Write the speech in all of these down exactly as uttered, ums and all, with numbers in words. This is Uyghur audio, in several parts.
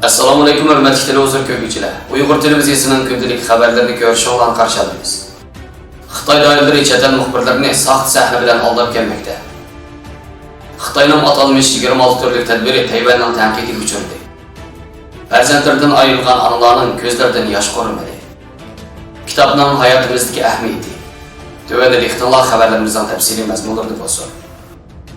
ئەسسالامۇئەلەيكۇم، ھۆرمەتلىك تېلېۋىزور كۆرگۈچىلەر! ئۇيغۇر تېلېۋىزىيىسىنىڭ كۈندىلىك خەۋەرلىرىنى كۆرۈشۈڭلارنى قارشى ئالايمىز. خىتاي دائىرىلىرى چەت ئەل مۇخبىرلىرىنى ساختا سەھنە بىلەن ئالداپ كەلمەكتە. خىتاينىڭ ئاتالمىش يىگىرمە ئالتە تۈرلۈك تەدبىرى تەيۋەننىڭ تەنقىدىگە ئۇچرىدى. پەرزەنتلىرىدىن ئايرىلغان ئانىلارنىڭ كۆزلىرىدىن ياش قۇرۇمىدى. كىتابنىڭ ھاياتىمىزدىكى ئەھمىيىتى. تۆۋەندە دىققىتىڭلار خەۋەرلىرىمىزنىڭ تەپسىلىي مەزمۇنلىرىدا بولسۇن.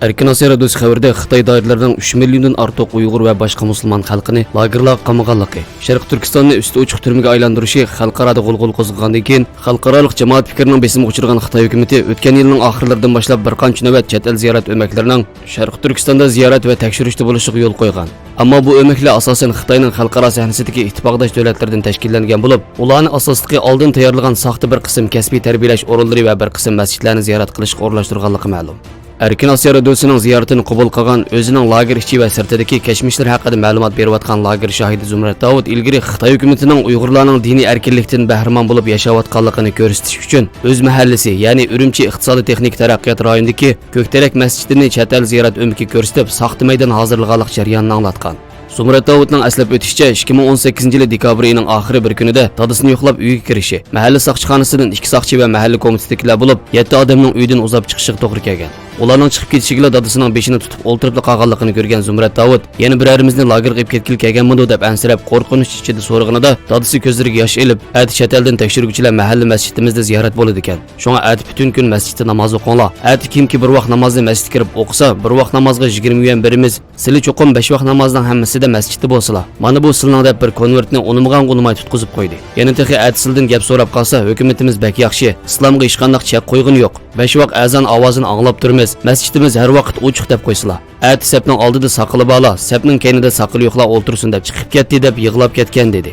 ئەركىن ئاسىيا رادىيوسى خەۋىرىدە خىتاي دائىرىلىرىنىڭ ئۈچ مىليوندىن ئارتۇق ئۇيغۇر ۋە باشقا مۇسۇلمان خەلقىنى لاگېرلارغا قامىغانلىقى، شەرقىي تۈركىستاننى ئۈستى ئوچۇق تۈرمىگە ئايلاندۇرۇشى خەلقئارادا غۇلغۇلا قوزغىغاندىن كېيىن، خەلقئارالىق جامائەت پىكرىنىڭ بېسىمىغا ئۇچرىغان خىتاي ھۆكۈمىتى ئۆتكەن يىلنىڭ ئاخىرلىرىدىن باشلاپ بىر قانچە نۆۋەت چەت ئەل زىيارەت ئۆمەكلىرىنىڭ شەرقىي تۈركىستاندا زىيارەت ۋە تەكشۈرۈشتە بولۇشىغا يول قويغان. ئەمما بۇ ئۆمەكلەر ئاساسەن خىتاينىڭ خەلقئارا سەھنىسىدىكى ئىتتىپاقداش دۆلەتلىرىدىن تەشكىللەنگەن بولۇپ، ئۇلارنى ئاساسلىقى ئالدىن تەييارلىغان ساختا بىر قىسىم كەسپىي تەربىيەلەش ئورۇنلىرى ۋە بىر قىسىم مەسچىتلەرنى زىيارەت قىلىشقا ئورۇنلاشتۇرغانلىقى مەلۇم. ئەركىن ئاسىيا رادىيوسىنىڭ زىيارىتىنى قوبۇل قىلغان، ئۆزىنىڭ لاگېر ئىچى ۋە سىرتىدىكى كەچمىشلىرى ھەققىدە مەلۇمات بېرىۋاتقان لاگېر شاھىدى زۇمرەت داۋۇت ئىلگىرى خىتاي ھۆكۈمىتىنىڭ ئۇيغۇرلارنىڭ دىنىي ئەركىنلىكتىن بەھرىمەن بولۇپ ياشاۋاتقانلىقىنى كۆرسىتىش ئۈچۈن ئۆز مەھەللىسى، يەنى ئۈرۈمچى ئىقتىسادىي تېخنىكا تەرەققىيات رايونىدىكى كۆكتېرەك مەسچىتىنى چەت ئەل زىيارەت ئۆمىكى كۆرسىتىپ، ساختا مەيدان ھازىرلىغانلىق جەريانىنى ئاڭلاتقان. زۇمرەت داۋۇتنىڭ ئەسلەپ ئۆتۈشىچە، ئىككى مىڭ ئون سەككىزىنچى يىلى دېكابىر ئېيىنىڭ ئاخىرى بىر كۈنىدە دادىسىنى يوقلاپ ئۆيىگە كىرىشى، مەھەللە ساقچىخانىسىدىن ئىككى ساقچى ۋە مەھەللە كومىتېتىدىكىلەر بولۇپ، يەتتە ئادەمنىڭ ئۆيدىن ئۇزاپ چىقىشىغا توغرا كەلگەن. ئۇلارنىڭ چىقىپ كېتىشىگىلا دادىسىنىڭ بېشىنى تۇتۇپ ئولتۇرۇپلا قالغانلىقىنى كۆرگەن زۇمرەت داۋۇت، يەنە بىرەرىمىزنى لاگېرغا ئېلىپ كەتكىلى كەلگەنمىدۇ دەپ ئەنسىرەپ، قورقۇنچ ئىچىدە سورىغىنىدا، دادىسى كۆزلىرىگە ياش ئېلىپ، ئەتە چەت ئەلدىن تەكشۈرگۈچىلەر مەھەللە مەسچىتىمىزدە زىيارەت بولىدىكەن. شۇڭا ئەتە پۈتۈن كۈن مەسچىتتە ناماز ئوقۇڭلار. ئەتە كىمكى بىر ۋاق نامازنى مەسچىتكە كىرىپ ئوقۇسا، بىر ۋاق نامازغا يىگىرمە يۈەن بېرىمىز. سىلى چوقۇم بەش ۋاق نامازنىڭ ھەممىسىدە مەسچىتتە بولسىلا. مانا بۇ سىلىنىڭ دەپ بىر كونۋېرتنى ئۇنىمىغانغا ئۇنىماي تۇتقۇزۇپ قويدى. يەنە تېخى ئەتىسىلىدىن گەپ سوراپ قالسا، ھۆكۈمىتىمىز بەك ياخشى، ئىسلامغا ھېچقانداق چەك قويغىنى يوق. بەش ۋاق ئەزان ئاۋازىنى ئاڭلاپ تۇرىمىز، مەسچىتىمىز ھەر ۋاقىت ئوچۇق دەپ قويسىلا. ئەتە سەپنىڭ ئالدىدا ساقىلى بارلار، سەپنىڭ كەينىدە ساقىلى يوقلار ئولتۇرسۇن دەپ چىقىپ كەتتى دەپ يىغلاپ كەتكەن، دېدى.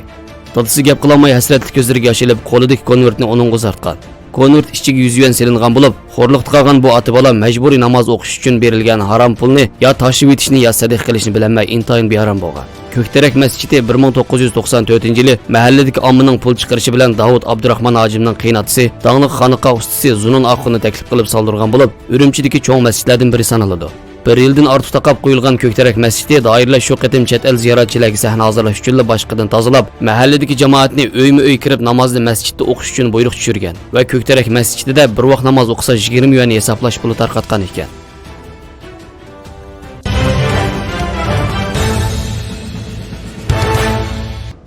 دادىسى گەپ قىلالماي ھەسرەتلىك كۆزلىرىگە ياش ئېلىپ، قولىدىكى كونۋېرتنى ئۇنىڭغا ئۇزارتقان. كونۋېرت ئىچىگە يۈز يۈەن سېلىنغان بولۇپ، خورلۇقتا قالغان بۇ ئاتا بالا مەجبۇرىي ناماز ئوقۇش ئۈچۈن بېرىلگەن ھارام پۇلنى يا تاشلىۋېتىشنى يا سەدىقە قىلىشنى بىلەلمەي ئىنتايىن بىئارام بولغان. كۆكتېرەك مەسچىتى بىر مىڭ توققۇز يۈز توقسان تۆتىنچى يىلى مەھەللىدىكى ئاممىنىڭ پۇل چىقىرىشى بىلەن داۋۇت ئابدۇراخمان ھاجىمنىڭ قېيىنئاتىسى، داڭلىق خانىقا ئۇستىسى زۇنۇن ئاخۇننى تەكلىپ قىلىپ سالدۇرغان بولۇپ، ئۈرۈمچىدىكى چوڭ مەسچىتلەردىن بىرى سانىلىدۇ. بىر يىلدىن ئارتۇق تاقاپ قويۇلغان كۆكتېرەك مەسچىتى دائىرىلەر شۇ قېتىم چەت ئەل زىيارەتچىلەرگە سەھنە ھازىرلاش ئۈچۈنلا باشقىدىن تازىلاپ، مەھەللىدىكى جامائەتنى ئۆيمۇ ئۆي كىرىپ نامازنى مەسچىتتە ئوقۇش ئۈچۈن بۇيرۇق چۈشۈرگەن ۋە كۆكتېرەك مەسچىتىدە بىر ۋاق ناماز ئوقۇسا يىگىرمە يۈەن ھېسابلاش پۇلى تارقاتقان ئىكەن.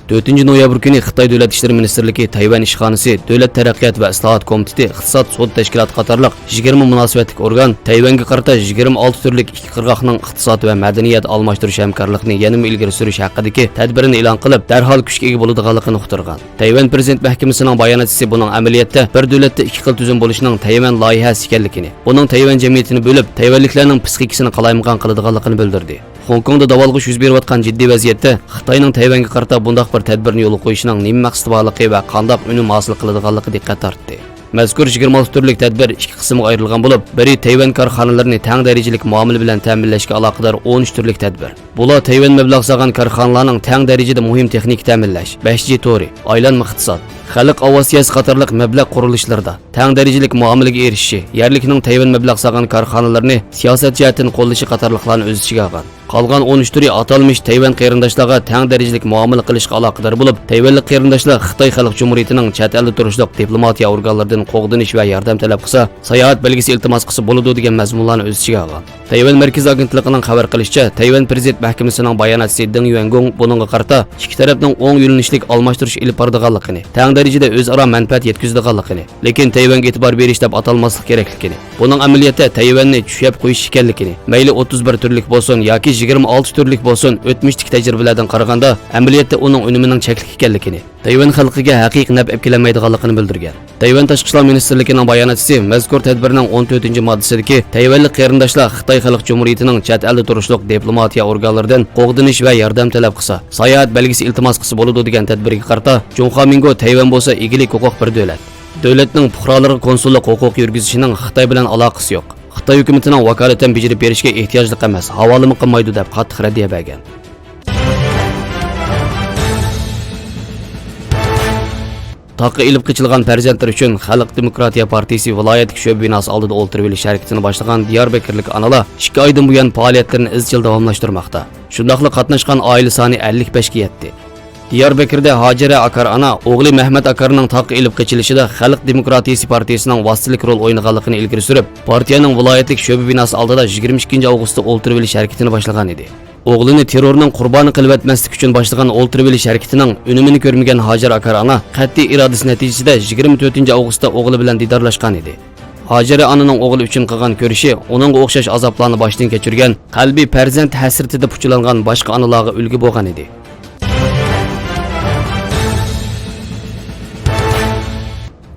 تۆتىنچى نويابىر كۈنى خىتاي دۆلەت ئىشلىرى مىنىستىرلىكى تەيۋەن ئىشخانىسى، دۆلەت تەرەققىيات ۋە ئىسلاھات كومىتېتى، ئىقتىساد، سودا تەشكىلاتى قاتارلىق يىگىرمە مۇناسىۋەتلىك ئورگان تەيۋەنگە قارىتا يىگىرمە ئالتە تۈرلۈك ئىككى قىرغاقنىڭ ئىقتىساد ۋە مەدەنىيەت ئالماشتۇرۇش ھەمكارلىقىنى يەنىمۇ ئىلگىرى سۈرۈش ھەققىدىكى تەدبىرىنى ئېلان قىلىپ، دەرھال كۈچكە ئىگە بولىدىغانلىقىنى ئۇقتۇرغان. تەيۋەن پىرېزىدېنت مەھكىمىسىنىڭ باياناتچىسى بۇنىڭ ئەمەلىيەتتە بىر دۆلەتتە ئىككى خىل تۈزۈم بولۇشىنىڭ تەيۋەن لايىھەسى ئىكەنلىكىنى، بۇنىڭ تەيۋەن جەمئىيىتىنى بۆلۈپ، تەيۋەنلىكلەرنىڭ پىسخىكىسىنى قالايمىقان قىلىدىغانلىقىنى بىلدۈردى. خوڭكوڭدا داۋالغۇش يۈز بېرىۋاتقان جىددىي ۋەزىيەتتە خىتاينىڭ تەيۋەنگە قارىتا بۇنداق بىر تەدبىرنى يولغا قويۇشىنىڭ نېمە مەقسىتى بارلىقى ۋە قانداق ئۈنۈم ھاسىل قىلىدىغانلىقى دىققەت تارتتى. مەزكۇر يىگىرمە ئالتە تۈرلۈك تەدبىر ئىككى قىسىمغا ئايرىلغان بولۇپ، بىرى تەيۋەن كارخانىلىرىنى تەڭ دەرىجىلىك مۇئامىلە بىلەن تەمىنلەشكە ئالاقىدار ئون ئۈچ تۈرلۈك تەدبىر. بۇلار تەيۋەن مەبلەغ سالغان كارخانىلارنىڭ تەڭ دەرىجىدە مۇھىم تېخنىكا تەمىنلەش، بەش جى تورى، ئايلانما ئىقتىساد، خەلق ئاۋىئاتسىيەسى قاتارلىق مەبلەغ قۇرۇلۇشلىرىدا تەڭ دەرىجىلىك مۇئامىلىگە ئېرىشىشى، يەرلىكنىڭ تەيۋەن مەبلەغ سالغان كارخانىلىرىنى سىياسەت جەھەتتىن قوللىشى قاتارلىقلارنى ئۆز ئىچىگە ئالغان. قالغان ئون ئۈچ تۈرى ئاتالمىش تەيۋەن قېرىنداشلارغا تەڭ دەرىجىلىك مۇئامىلە قىلىشقا ئالاقىدار بولۇپ، تەيۋەنلىك قېرىنداشلار خىتاي خەلق جۇمھۇرىيىتىنىڭ چەت ئەلدە تۇرۇشلۇق دىپلوماتىيە ئورگانلىرىدىن قوغدىنىش ۋە ياردەم تەلەپ قىلسا، ساياھەت بەلگىسى ئىلتىماس قىلسا بولىدۇ دېگەن مەزمۇنلارنى ئۆز ئىچىگە ئالغان. تەيۋەن مەركىزىي ئاگېنتلىقىنىڭ خەۋەر قىلىشىچە، تەيۋەن پىرېزىدېنت مەھكىمىسىنىڭ باياناتچىسى دېڭ يۈەنگۇڭ بۇنىڭغا قارىتا ئىككى تەرەپنىڭ ئوڭ يۆنىلىشلىك ئالماشتۇرۇش ئېلىپ بارىدىغانلىقىنى، تەڭ دەرىجىدە ئۆزئارا مەنپەئەت يەتكۈزىدىغانلىقىنى، لېكىن تەيۋەنگە ئېتىبار بېرىش دەپ ئاتالماسلىق كېرەكلىكىنى، بۇنىڭ ئەمەلىيەتتە تەيۋەننى چۈشەپ قويۇش ئىكەنلىكىنى، مەيلى ئوتتۇز بىر تۈرلۈك بولسۇن ياكى يىگىرمە ئالتە تۈرلۈك بولسۇن، ئۆتمۈشتىكى تەجرىبىلەردىن قارىغاندا، ئەمەلىيەتتە ئۇنىڭ ئۈنۈمىنىڭ چەكلىك ئىكەنلىكىنى، تەيۋەن خەلقىگە ھەقىقىي نەپ ئەپكېلەلمەيدىغانلىقىنى بىلدۈرگەن. تەيۋەن تاشقى ئىشلار مىنىستىرلىكىنىڭ باياناتچىسى مەزكۇر تەدبىرنىڭ ئون تۆتىنچى ماددىسىدىكى تەيۋەنلىك قېرىنداشلار خىتاي خەلق جۇمھۇرىيىتىنىڭ چەت ئەلدە تۇرۇشلۇق دىپلوماتىيە ئورگانلىرىدىن قوغدىنىش ۋە ياردەم تەلەپ قىلسا، ساياھەت بەلگىسى ئىلتىماس قىلسا بولىدۇ دېگەن تەدبىرگە قارىتا، جۇڭخۇا مىنگو تەيۋەن بولسا ئىگىلىك ھوقۇق بىر دۆلەت. دۆلەتنىڭ پۇقرالىرىغا كونسۇللۇق ھوقۇقى يۈرگۈزۈشىنىڭ خىتاي بىلەن ئالاقىسى يوق. خىتاي ھۆكۈمىتىنىڭ ۋاكالىتەن بېجىرىپ بېرىشكە ئېھتىياجلىق ئەمەس، ھاۋالىمۇ قىلمايدۇ دەپ قاتتىق رەددىيە بەرگەن. تاغقا ئېلىپ قېچىلغان پەرزەنتلىرى ئۈچۈن خەلق دېموكراتىيە پارتىيىسى ۋىلايەتلىك شۆبە بىناسى ئالدىدا ئولتۇرۇۋېلىش ھەرىكىتىنى باشلىغان دىياربەكىرلىك ئانىلار ئىككى ئايدىن بۇيان پائالىيەتلىرىنى ئىزچىل داۋاملاشتۇرماقتا. شۇنداقلا قاتناشقان ئائىلە سانى ئەللىك بەشكە يەتتى. دىياربەكىردە ھاجىرە ئاكار ئانا ئوغلى مەھمەت ئاكارنىڭ تاغقا ئېلىپ قېچىلىشىدا خەلق دېموكراتىيىسى پارتىيىسىنىڭ ۋاسىتىلىك رول ئوينىغانلىقىنى ئىلگىرى سۈرۈپ، پارتىيەنىڭ ۋىلايەتلىك شۆبە بىناسى ئالدىدا يىگىرمە ئىككىنچى ئاۋغۇستتا ئولتۇرۇۋېلىش ھەرىكىتىنى باشلىغان ئىدى. ئوغلىنى تېررورنىڭ قۇربانى قىلىۋەتمەسلىك ئۈچۈن باشلىغان ئولتۇرۇۋېلىش ھەرىكىتىنىڭ ئۈنۈمىنى كۆرمىگەن ھاجىر ئاكار ئانا قەتئىي ئىرادىسى نەتىجىسىدە يىگىرمە تۆتىنچى ئاۋغۇستتا ئوغلى بىلەن دىدارلاشقان ئىدى. ھاجىرە ئانىنىڭ ئوغلى ئۈچۈن قىلغان كۈرىشى ئۇنىڭغا ئوخشاش ئازابلارنى باشتىن كەچۈرگەن، قەلبى پەرزەنت ھەسرىتىدە پۇچىلانغان باشقا ئانىلارغا ئۈلگە بولغان ئىدى.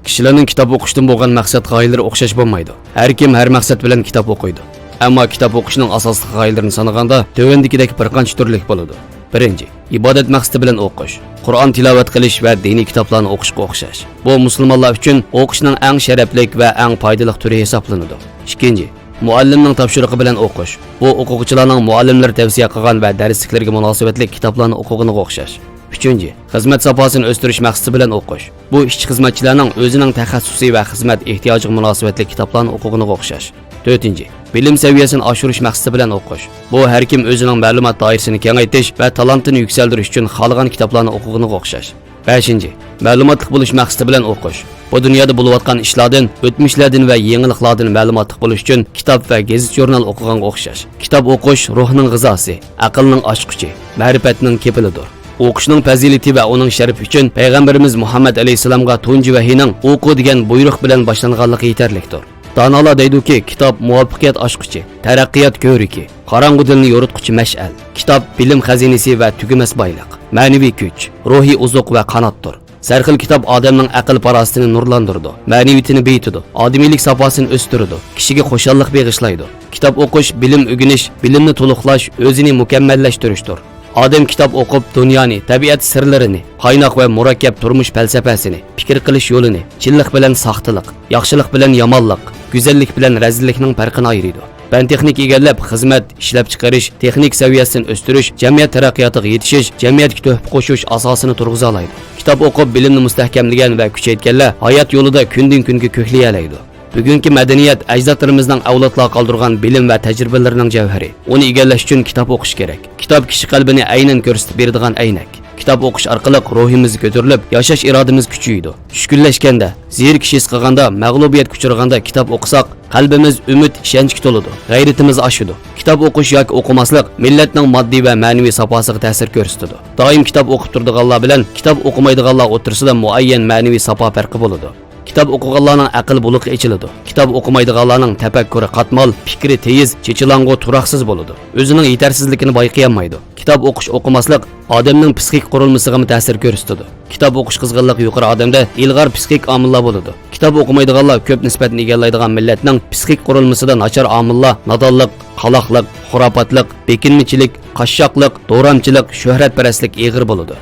كىشىلەرنىڭ كىتاب ئوقۇشتىن بولغان مەقسەت غايىلىرى ئوخشاش بولمايدۇ. ھەر كىم ھەر مەقسەت بىلەن كىتاب ئوقۇيدۇ. ئەمما كىتاب ئوقۇشنىڭ ئاساسلىق غايىلىرىنى سانىغاندا، تۆۋەندىكىدەك بىر قانچە تۈرلۈك بولىدۇ. بىرىنچى، ئىبادەت مەقسىتى بىلەن ئوقۇش. قۇرئان تىلاۋەت قىلىش ۋە دىنىي كىتابلارنى ئوقۇشقا ئوخشاش. بۇ مۇسۇلمانلار ئۈچۈن ئوقۇشنىڭ ئەڭ شەرەپلىك ۋە ئەڭ پايدىلىق تۈرى ھېسابلىنىدۇ. ئىككىنچى، مۇئەللىمنىڭ تاپشۇرۇقى بىلەن ئوقۇش. بۇ ئوقۇغۇچىلارنىڭ مۇئەللىملىرى تەۋسىيە قىلغان ۋە دەرسلىكلىرىگە مۇناسىۋەتلىك كىتابلارنى ئوقۇغىنىغا ئوخشاش. ئۈچىنچى، خىزمەت ساپاسىنى ئۆستۈرۈش مەقسىتى بىلەن ئوقۇش. بۇ ئىشچى-خىزمەتچىلەرنىڭ ئۆزىنىڭ تەخەسسۇسى ۋە خىزمەت ئېھتىياجىغا مۇناسىۋەتلىك كىتابلارنى ئوقۇغىنىغا ئوخشاش. تۆتىنچى، بىلىم سەۋىيەسىنى ئاشۇرۇش مەقسىتى بىلەن ئوقۇش. بۇ ھەر كىم ئۆزىنىڭ مەلۇمات دائىرىسىنى كېڭەيتىش ۋە تالانتىنى يۈكسەلدۈرۈش ئۈچۈن خالىغان كىتابلارنى ئوقۇغىنىغا ئوخشاش. بەشىنچى، مەلۇماتلىق بولۇش مەقسىتى بىلەن ئوقۇش. بۇ دۇنيادا بولۇۋاتقان ئىشلاردىن، ئۆتمۈشلەردىن ۋە يېڭىلىقلاردىن مەلۇماتلىق بولۇش ئۈچۈن كىتاب ۋە گېزىت-ژۇرنال ئوقۇغانغا ئوخشاش. كىتاب ئوقۇش روھنىڭ غىزاسى، ئەقىلنىڭ ئاچقۇچى، مەرىپەتنىڭ كېپىلىدۇر. ئوقۇشنىڭ پەزىلىتى ۋە ئۇنىڭ شەرىپى ئۈچۈن پەيغەمبىرىمىز مۇھەممەد ئەلەيھىسسالامغا تۇنجى ۋەھىينىڭ «ئوقۇ» دېگەن بۇيرۇق بىلەن باشلانغانلىقى يېتەرلىكتۇر. دانالار دەيدۇكى، كىتاب مۇۋەپپەقىيەت ئاچقۇچى، تەرەققىيات كۆۋرۈكى، قاراڭغۇ دىلنى يورۇتقۇچى مەشئەل. كىتاب بىلىم خەزىنىسى ۋە تۈگىمەس بايلىق، مەنىۋى كۈچ، روھىي ئوزۇق ۋە قاناتتۇر. سەرخىل كىتاب ئادەمنىڭ ئەقىل-پاراسىتىنى نۇرلاندۇرىدۇ، مەنىۋىيىتىنى بېيىتىدۇ، ئادىمىيلىك ساپاسىنى ئۆستۈرىدۇ، كىشىگە خۇشاللىق بېغىشلايدۇ. كىتاب ئوقۇش، بىلىم ئۆگىنىش، بىلىمنى تولۇقلاش، ئۆزىنى مۇكەممەللەشتۈرۈشتۇر. ئادەم كىتاب ئوقۇپ، دۇنيانى، تەبىئەت سىرلىرىنى، قايناق ۋە مۇرەككەپ تۇرمۇش پەلسەپەسىنى، پىكىر قىلىش يولىنى، چىنلىق بىلەن ساختىلىق، ياخشىلىق بىلەن يامانلىق، گۈزەللىك بىلەن رەزىللىكنىڭ پەرقىنى ئايرىيدۇ. پەن-تېخنىكا ئىگىلەپ، خىزمەت، ئىشلەپچىقىرىش، تېخنىكا سەۋىيەسىنى ئۆستۈرۈش، جەمئىيەت تەرەققىياتىغا يېتىشىش، جەمئىيەتكە تۆھپە قوشۇش ئاساسىنى تۇرغۇزالايدۇ. كىتاب ئوقۇپ، بىلىمنى مۇستەھكەملىگەن ۋە كۈچەيتكەنلەر ھايات يولىدا كۈندىن-كۈنگە كۆكلىيەلەيدۇ. بۈگۈنكى مەدەنىيەت ئەجدادلىرىمىزنىڭ ئەۋلادلارغا قالدۇرغان بىلىم ۋە تەجرىبىلىرىنىڭ جەۋھىرى. ئۇنى ئىگىلەش ئۈچۈن كىتاب ئوقۇش كېرەك. كىتاب كىشى قەلبىنى ئەينەن كۆرسىتىپ بېرىدىغان ئەينەك. كىتاب ئوقۇش ئارقىلىق روھىمىز كۆتۈرۈلۈپ، ياشاش ئىرادىمىز كۈچىيىدۇ. چۈشكۈنلەشكەندە، زېرىكىش ھېس قىلغاندا، مەغلۇبىيەتكە ئۇچرىغاندا كىتاب ئوقۇساق، قەلبىمىز ئۈمىد، ئىشەنچكە تولىدۇ، غەيرىتىمىز ئاشىدۇ. كىتاب ئوقۇش ياكى ئوقۇماسلىق مىللەتنىڭ ماددىي ۋە مەنىۋى ساپاسىغا تەسىر كۆرسىتىدۇ. دائىم كىتاب ئوقۇپ تۇرىدىغانلار بىلەن كىتاب ئوقۇمايدىغانلار ئوتتۇرىسىدا مۇئەييەن مەنىۋى ساپا پەرقى بولىدۇ. كىتاب ئوقۇغانلارنىڭ ئەقىل بۇلىقى ئېچىلىدۇ. كىتاب ئوقۇمايدىغانلارنىڭ تەپەككۇرى قاتمال، پىكرى تېيىز، چېچىلاڭغۇ، تۇراقسىز بولىدۇ. ئۆزىنىڭ يېتەرسىزلىكىنى بايقىيالمايدۇ. كىتاب ئوقۇش، ئوقۇماسلىق ئادەمنىڭ پسىخىك قۇرۇلمىسىغىمۇ تەسىر كۆرسىتىدۇ. كىتاب ئوقۇش قىزغىنلىقى يۇقىرى ئادەمدە ئىلغار پسىخىك ئامىللار بولىدۇ. كىتاب ئوقۇمايدىغانلار كۆپ نىسبەتنى ئىگىلەيدىغان مىللەتنىڭ پسىخىك قۇرۇلمىسىدا ناچار ئامىللار نادانلىق، قالاقلىق، خۇراپاتلىق، بېكىنمىچىلىك، قاششاقلىق، دورامچىلىق، شۆھرەتپەرەسلىك ئېغىر بولىدۇ.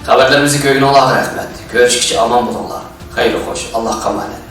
خەۋەرلىرىمىزنى كۆرگىنىڭلارغا رەھمەت. كۆرۈشكىچە ئامان بولۇڭلار. خەير خوش، ئاللاھقا ئامانەت.